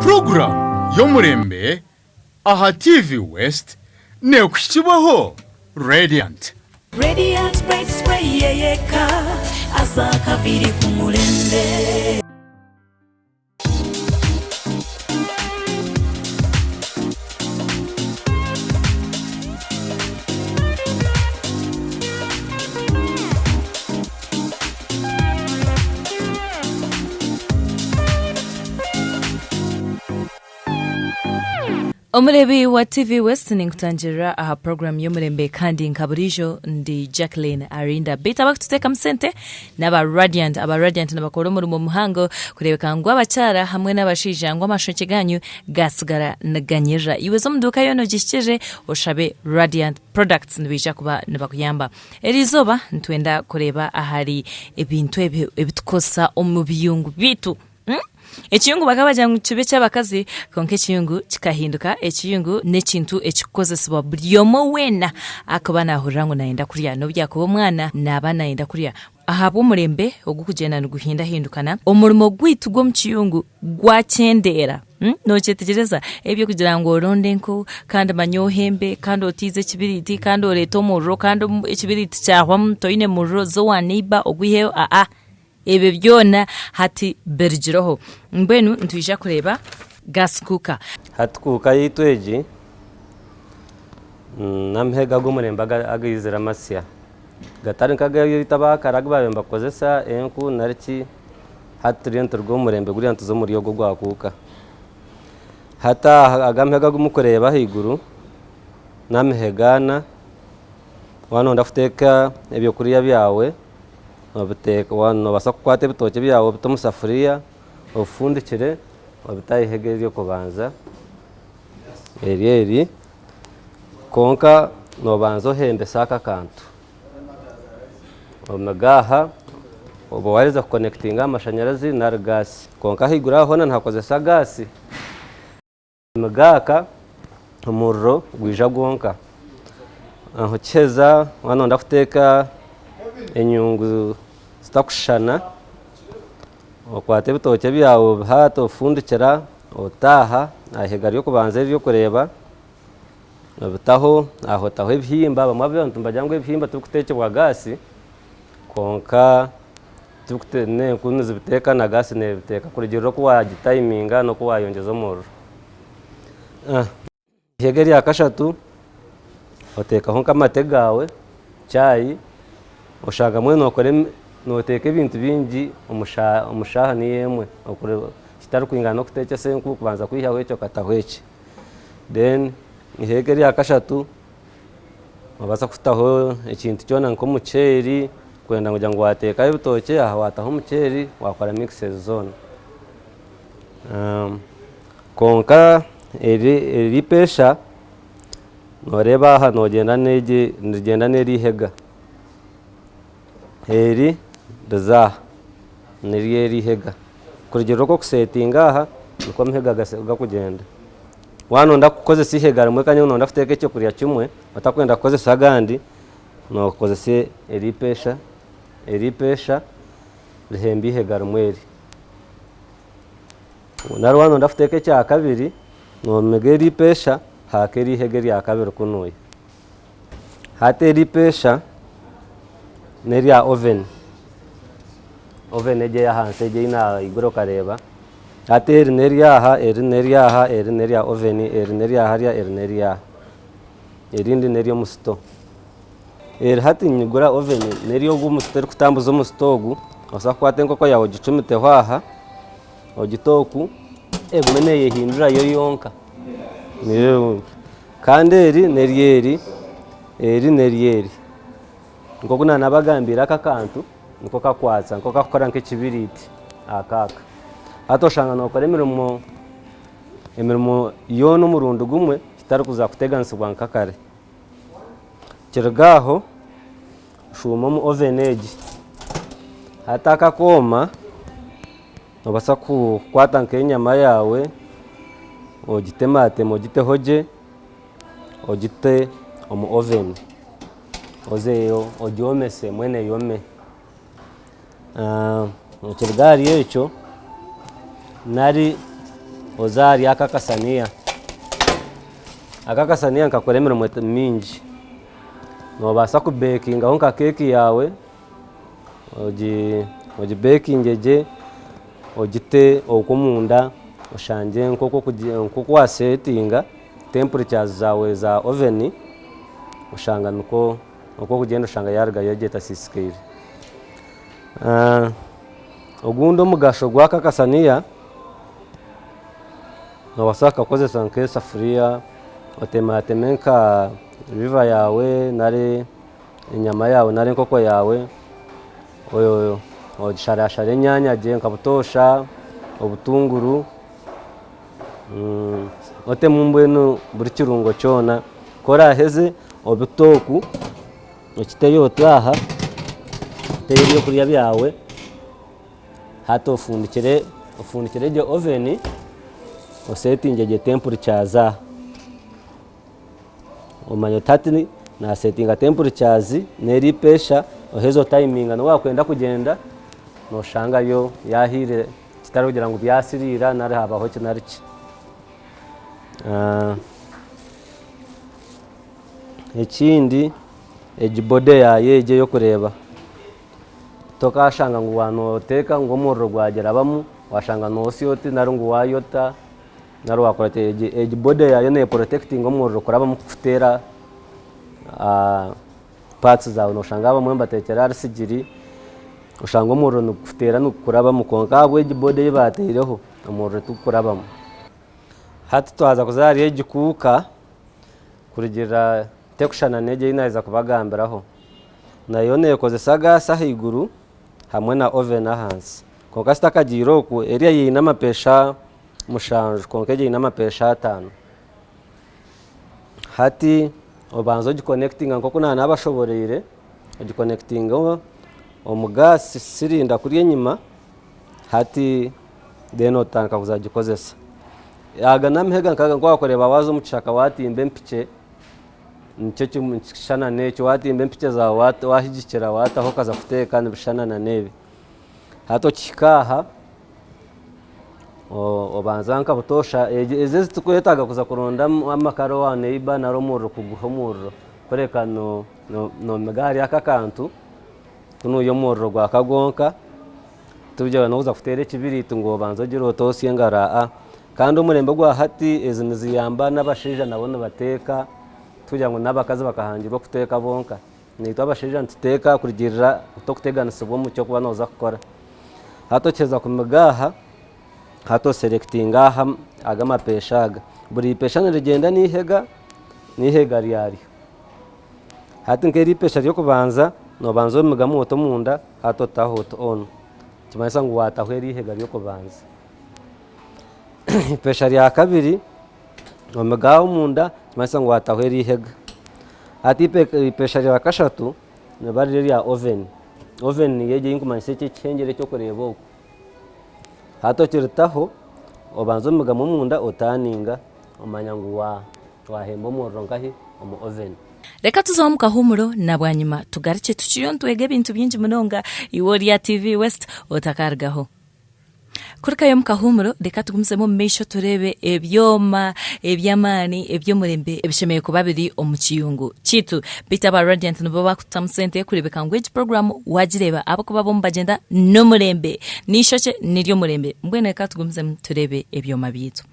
Puroguraamu y'omurembe aha TV West neekuhikibwaho Radiant. Radiant Bright Spray yeyeka aza akaviri ku murembe. Omureebi wa TV West ninkutangirira aha puroguramu y'omurembe kandi nka buriijo ndi Jacqueline Arinda. Beitu abarikututeekamu sente n'aba Radiant. Aba Radiant nibakora omurimo muhango kureebeka ngu abakyara hamwe n'abashaija ngu amashokye gaanyu gaatsigara niganyirira. Iwe za omu duuka yoona ogihikirire oshabe Radiant products nibaija kuba nibakuyamba. Eri izooba nitwenda kureeba ahari ebintu ebi ebitukozesa omu biyungu byaitu. Ekiyungu bakaba bagira ngu kibe eky'abakazi kwonka ekiyungu kikahinduka, ekiyungu n'ekintu ekikukozesibwa buri omwe weena akuba naahurira ngu naayenda kurya n'obu yaakuba omwana naaba naayenda kurya. Ahabw'omurembe ogurikugyenda niguhindahindukana, omurimo gwaitu gw'omu kiyungu gwakyendeera. Nookyetegyereza? Eby'okugira ngu oronde enku kandi manya ohembe kandi otiize ekibiriiti kandi oreete omuriro kandi ekibiriiti kyahwamu toine muriro oze owa neiba ogwiheyo aa. Ebyo byona hati birugireho. Mbwenu nitwija kureeba gas cooker. Hati kuuka yaitu egi n'amahega ag'omurembe agaizire amasya gatari nk'agaitu aba kare agu baabaire nibakozesa enku nari ki, hati turiyo nituruga omu murembe guriya nituza omuri ogu ogwa kuuka. Hati aha aga amahega agu murikureeba ahaiguru n'amahega ana, waaba nooyenda kuteeka ebyokurya byawe, Obiteeka noobaasa kukwata ebitookye byawe obite omu safuriya obifundikire obite aha ihega ery'okubanza eri eri kwonka noobanza ohembese aka akantu omige aha oba waaheza kukonekitinga aha mashanyarazi nari gaasi kwonka ahaiguru aha hoona nihakozesa gaasi. Emigaaka omuriro gwija gwonka, okiheza waaba noyenda kuteeka enyungu zitakushushana, okwata ebitookye byawe obihaate obifundikira otaaha aha ihega ry'okubanza eri orikureeba, obitaho aho otaho ebihimba, abamwe abantu nibagira ngu ebihimba tibikuteekyebwa gaasi kwonka. N'enku nizibiteeka na gaasi neebiteeka kurugiirira oku waagitayiminga n'oku waayongyeza omuriro. Ihega erya kashatu oteekaho nk'amate gaawe, chai, oshanga mbwenu nookora nooteeka ebintu bingi omu shaaha niyo emwe kitarikwingana n'okuteekyesa enku kubanza kwihaho eki okataho eki. Then ihega erya kashatu. Noobaasa kutaho ekintu kyona nk'omuceeri kwenda kugira ngu waateekaho ebitookye aha waataho omuceeri waakora mixes zoona. Kwonka eri eri ipeesha nooreeba aha noogyenda n'egi nirigyenda n'eri ihega, eri riza aha niryo eri ihega. Kurugiirira oku orikusetinga aha nikwo amahega garikugyenda. Waaba noyenda kukozesa eihega rimwe kandi noyenda kuteeka ekyokurya kimwe otakwenda kukozesa agandi, nokozesa eri ipeesha, eri ipeesha rihemba eihega rimwe eri. Nari waaba noyenda kuteeka ekyakabiri, nomiga eri ipeesha haaka eri ihega eryakabiri kunuya. Hati eri ipeesha n'erya oven, oven egi ey'ahansi egi ei naigura okareeba, hati eri n'eryaha, eri n'eryaha, eri n'erya oven, eri n'erya harya, eri n'eryaha. Erindi n'ery'omu sito. Eri hati ninyigura oven n'ery'ogu omu sito erikutambuza omu sito ogu, noobaasa kukwata enkoko yaawe ogicumiteho aha, ogite oku, egume neeyehindura yo yonka. Kandi eri n'eryeri, eri n'eryeri. Nk'oku naanabagambiire aka akantu niko kakwatsa, niko kakukora nk'ekibiriiti aka aka. Hati oshanga nookora emirimo emirimo yoona omurundi gumwe kitarikuza kuteganisibwa nka kare. Kiruga aho oshuuma omu oven egi. Hati aka akooma Noobaasa kukwata nk'enyama yaawe ogitemateme ogiteho gye, ogite omu oven ozeyo ogyomese mbwenu eyome. Ekiruga ahari ekyo nari. Oze ahari aka akasaniya. Aka akasaniya nikakora emirimo mingi. Noobaasa kubeekingaho nka keeki yaawe, ogibeekingye gye, ogite okwo omunda oshangye nk'oku waasetinga tempurekya zaawe za oveni, oshanga nikwo okwo orikugyenda oshanga yaarugayo gye etasiisikaire. Ogundi omugasho gw'aka akasaniya, noobaasa kukakozesa nk'esafuriya otemateme nka liver yaawe nari enyama yaawe nari enkoko yaawe, ogisharashare enyaanya gye nka butoosha, obutunguru, otemu mbwenu buri kirungo kyona, ku oraaheze obite oku, okiteyo oti aha, oteyo ebyokurya byawe. Hati ofundikire ofundikire gye oven osetingye gye tempulikyazi aha. Omanye oti hati nasetinga tempulikyazi n'eri ipesha oheze otayiminga n'obu wakwenda kugyenda noshanga yo yahiire kitari kugira ngu byasiriira nari habaho ki nari ki. Ekindi egi body yaayo egi ey'okureeba. Tokashanga ngu waaba noteeka ngu omuriro gwagirabamu, washanga nosya oti nari ngu wayota nari wakora ki. Egi body yaayo neprotekitinga omuriro kurabamu kukuteera parts zaawe. Noshanga abamwe nibateekyera ahari sigiri, oshanga omuriro nigukuteera nigukurabamu kwonka ahabw'egi body ei baateireho, omuriro tigukurabamu. Hati twaza kuza ahari egi kuuka, kurugiirira terikushushana n'egi ei naaheza kubagambiraho. Nayo neekozesa gaasi ahaiguru hamwe na oven ahansi. Kwonka zitakagiire okwo, eriya eine amapeesa mushanju kwonka egi eine amapeesa ataano. Hati obanza ogikonekitinga nk'oku naanabashoboreire, ogikonekitinga omu gaasi sirinda kuriya enyima, hati then otandika kuzagikozesa. Aga n'amahega nk'aga nku waakureeba waaza omu kishaka waatimba empikye. Nikyo kimwe nikishushana n'ekyo waatimba empikye zaawe waahigikira waataho okaza kuteeka nibishushana na n'ebi. Hati okihika aha obanza nka butoosha ezi eziturikwetaaga kuza kuronda amakara owa neyiba nari omuriro kuguha omuriro kureka nomiga ahari aka akantu kunuya omuriro gwaka gwonka tikugira ngu noza kuteera ekibiriiti ngu obanze ogire oti osye engaro aa. Kandi omurembe ogwa hati ezi niziyamba n'abashaija nabo nibateeka tikugira ngu n'abakazi bakahangirwa kuteeka bonka. Naitwe abashaija nituteeka kurugiirira tokuteganisibwa omu ky'okuba nooza kukora. Hati okiheza kumiga aha, hati oserekitinga aha aga amapeesa aga. Buri ipeesa nirigyenda n'eihega, n'eihega ryaryo. Hati nk'eri ipeesa ry'okubanza, noobanza omigamu oti omunda, hati otaho oti on. Nikimanyisa ngu waataho eri ihega ry'okubanza. Ipeesa rya kabiri omiga aho omunda nikimanyisa ngu waataho eri ihega. Hati ipeesa rya kashatu niriba riri erya oven. Oven niyo egi ei ndikumanyisa eki ekihengyere eki orikureeba oku. Hati okiritaho obanza omigamu omunda otaaninga omanya ngu waahemba omuriro nkahi omu oven. Reka tuzeho omu kahuumuro na bwanyima tugarukye tukiriyo nitwega ebintu bingi munonga. Iwe ori aha TV West otakarugaho. Kurugayo omu kahuumuro reka tugumizemu omu maisho tureebe ebyoma eby'amaani eby'omurembe ebishemereire kuba biri omu kiyungu kyaitu. Beitu aba Radiant nibo baakutamu sente kureebeka ngu egi puroguraamu waagireeba ahabw'okuba bo nibagyenda n'omurembe. N'eishokye n'ery'omurembe. Mbwenu reka tugumizemu tureebe ebyoma byaitu.